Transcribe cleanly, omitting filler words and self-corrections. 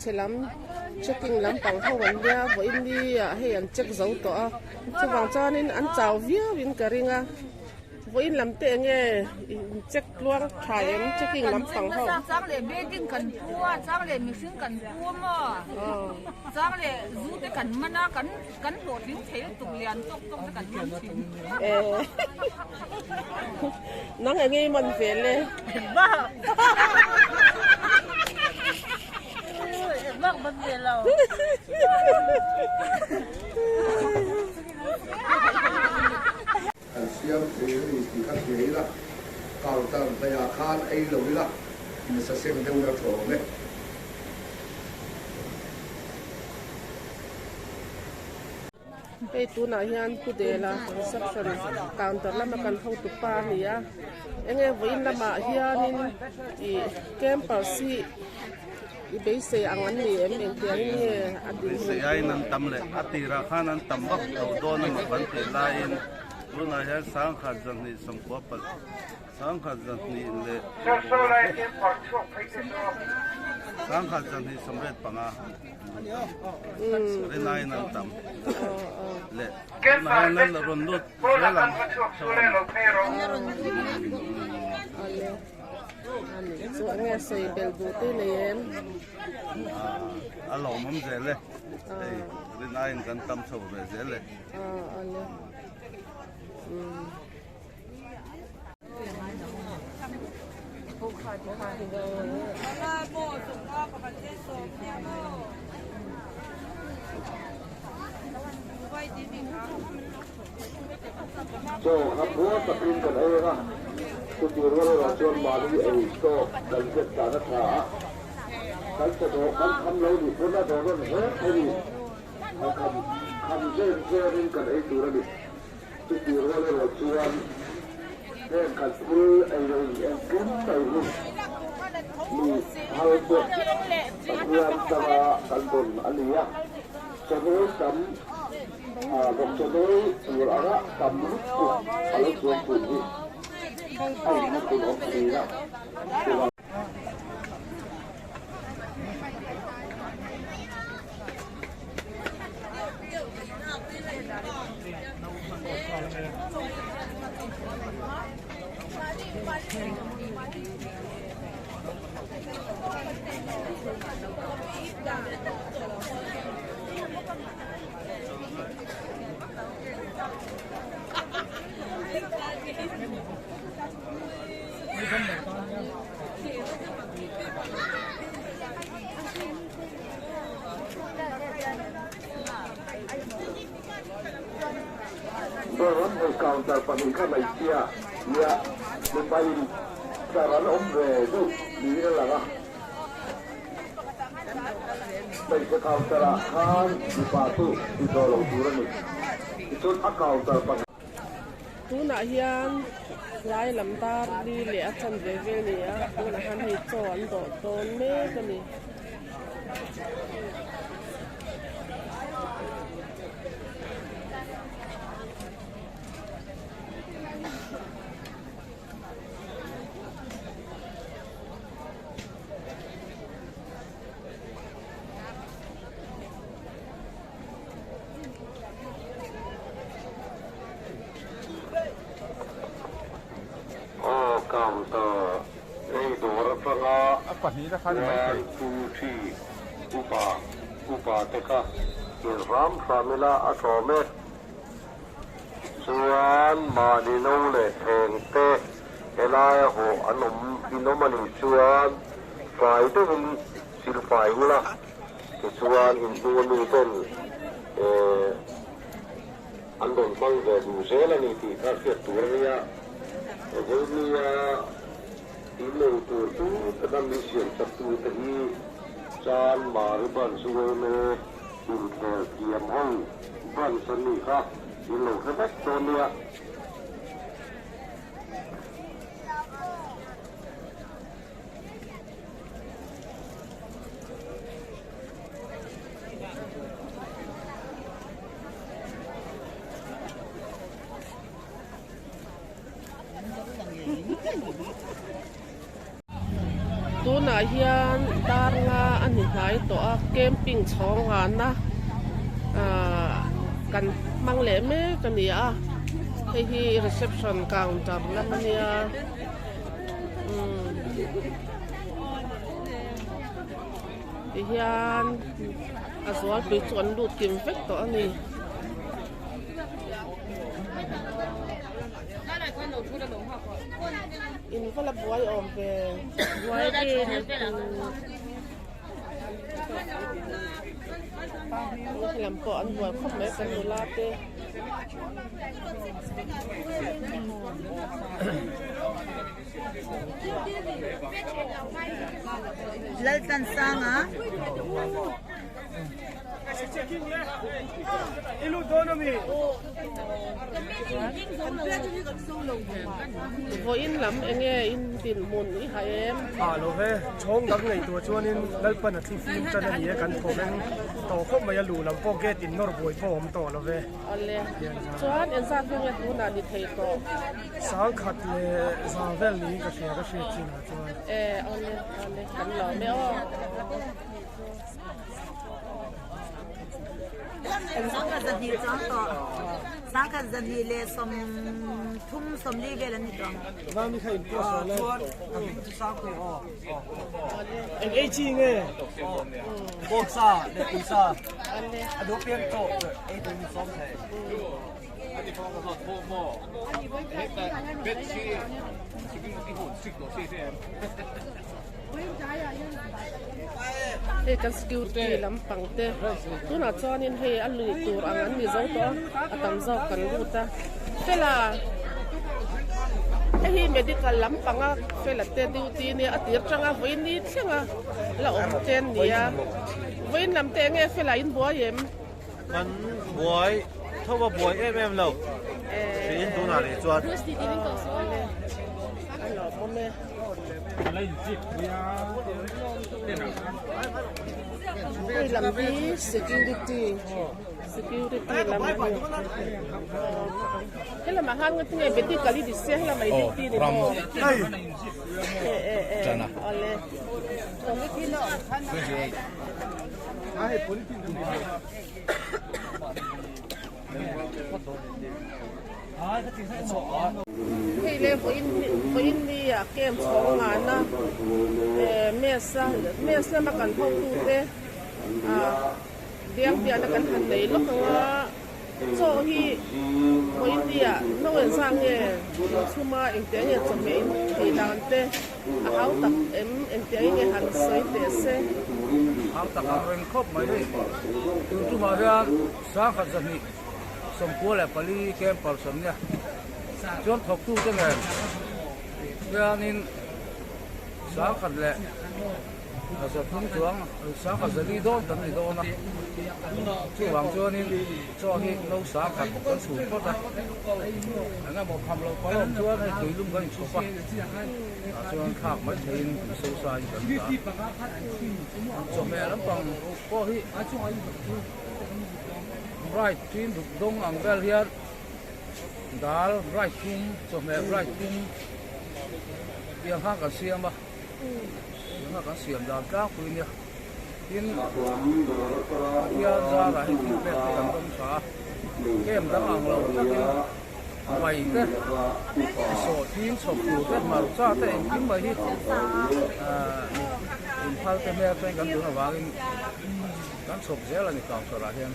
Hmeichhe lam checking lampang ho an nia vawiin ni ah hei an check zo tawh a chuvang chuanin an chau viau in ka ring a vawiin lam te eng nge in check tluang tha em checking lampang ho. Chang leh building kan pu a chang leh mihring kan pu a maw chang leh zu te kan man a kan kan hlawhtling thei lutuk lian tawk tawk te kan man thin. Nang eng nge i man vel e? Bak man ve lo. Kan siam thei a ni tih kha hria ila, counter hnaihah khan ei lo ila, nasa seng deuh ila tha awm e. Hei tunah hian Pu Dela reception counter lama kan hotu pa a ni a, enge vawiin lamah hianin ih campers hi i beisei ang an ni em engtiangin nge a din hun. Beisei aiin an tam leh a tirah khan an tam vak lo dawn emaw kan tih laiin tunah hian 2290 palh 2200 leh 2285 rinaiin an tam leh tunah hian an la rawn lut zel ang Chu enge sawi bel duh te nei em? A lawmawm zel e, hei rinaiin kan tam chho ve zel e. Chaw kha buai takin kan ei ang a, chuti rual erawh chuan mahni ei tawk kan zet dan a tha a, kan chawdawh kan kham lo nih pawn a dawh rawn hle a ni, a kham kham zen zenin kan ei tur a ni. Chuti rual erawh chuan heng kan thil ei lo in engkim mai hi mi hal te Pathian tanga kan dawn a ni a, chawhmeh tam bawk chawhmeh tur anga tam lutuk a lo chuang thin hi a inna tur awm thin a. Ram hei counter pahnih kha hmeichhia nia mipa in tlar an awm ve deuh niin a lang a. Hmeichhe counter ah khan mipa chu ti tawh lo tur a ni. Tichuan a counter pahnih. Tunah hian tlai lam dar li leh a chanve vel a ni a, tunah hian hei chaw an dawh dawn mek a ni. Aw counter ei dawr atanga one two three upa upa te kha in hram hram ila a tlawm e. Chuan mahni no leh theng te helaia hawh an awm in awm anih chuan fai deuhin silfai ula. Tichuan inhnung ami ten an rawn hmang ve duh zel a ni tih kha hriat tur a nia. Vawinia in nei tur chu taka mi siam chak tu te hi Chan Mari Branch yma inkhel thiam ho branch an nih kha in lo hre vek dawn nia. Tunah hian dar nga a ni hnai tawh a camping chhawng nghahna ahh kan hmang leh mek a ni a hei hi reception counter lam a nia umm tihian a zualpui chu an lut kim vek tawh a ni. In va la buai awm ve. Buai ve Helam pawh an buai khawp mai kan nula te. Laltlansanga. Vawiin lam enge in dinhmun i ha em? Ha lo ve, chhawng dang nei tur chuanin Lalpan a thli fim tan a ni e, kan thawm eng tawh khawp mai a, lu lam pawh gate in nawr buai pawh a awm tawh lo ve. Awle, chuan engzat nge tunah ni thei tawh? Sangkhat leh za vel niin ka hria ka hriat chinah chuan. E, awle, awle, kan lawm e aw. Sangkhat zahnih chuang tawh. Sangkhat zahnih leh sawm thum sawmli vel an ni tawh ang. Mami kha in post rawh le. Eng ei chi nge? Bawksa leh tuisa a duh piang tawh ei tur min sawm thei. Hei kan security lampang te tunah chuanin hei a lui tur ang an ni zo tawh a a tam zawk kan lut a fela hei hi medical lampanga fela te duty nia a tir tanga vawiin ni thlenga la awm te an ni a vawiin lam te enge fela in buai em? Kan buai tho a buai em em lo tiin tunah rih chuan. Hei lam hi security security lam a ni he lamah khan ngatinge medical i sia he lamah i duty ni maw e e e awle. Hei le vawiin ni ah camp chhawng ngana mess a mess lama kan hotute ah biang biahna kan han nei lawk ang a chaw hi vawiin ni ah noel zang nge inchhuma engtiang nge chawhmeh in thei dan te. A hau tak em engtiang nge han sawi teh se. Hau tak ang reng khawp mai hei. Tun tumah hian sangkhat zahnih 94 camper nia chuan thawktute nen hianin sangkhat leh 300 chuang sangkhat 400 dawn kan ni dawn a. Chuvang chuanin chaw hi no sangkhat kan chhum phawt a. Eng emaw pham loh pawh awm chuan hei tuilum kan inchhawp a, tah chuan thlak mai theiin tui so sa in kan dah a. Chawhmeh lampang pawh hi bright tin duk dawng ang vel hian dal bright thum chawhmeh bright thum tiang kha kan siam a, tiang kha kan siam dan tlangpui nia. Tin, Pathian zarah hei thil pek te kan dawng tha a, kem dang ang lo takin mai te, sawhthing chhawp tur te, hmarcha te engkim mai hi inphal te hmel chuan kan tun avangin kan chhawp zel a ni Council-ah hian.